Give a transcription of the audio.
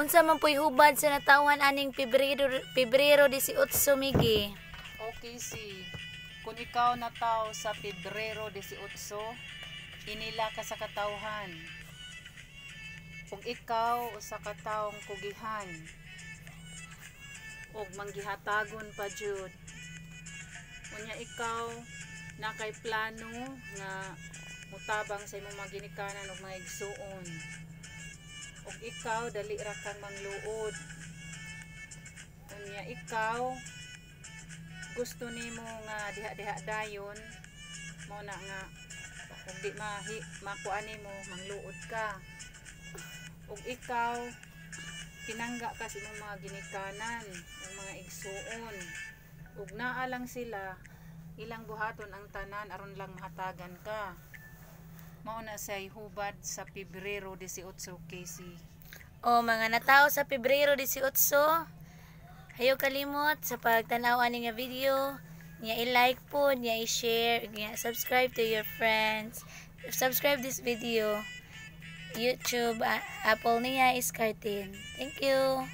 Unsa man po'y hubad sa natawhan aning Pebrero 18, Migi? Okay, si kung ikaw nataw sa Pebrero 18, inila ka sa katawhan. Ug ikaw usa ka taong kugihan ug manggihatagon pa jud. Unya ikaw na kay plano nga mutabang sa imong mga ginikanan ug mga igsuon. Ug ikaw dali ra kang mangluod. Unya ikaw gusto nimo nga diha-diha dayon, mao na nga ug di mahi makuha nimo, mangluod ka. Ug ikaw pinangga ka sa imong mga ginikanan ug mga igsuon, ug naa lang sila, ilang buhaton ang tanan aron lang mahatagan ka. Mao na say hubad sa Pebrero 18, Casey. O mga natao sa Pebrero 18, hayo kalimot sa pagtan-aw ani nga video, niya i-like po, niya i-share, niya subscribe to your friends. Subscribe this video. YouTube, Apple niya is Cartin. Thank you.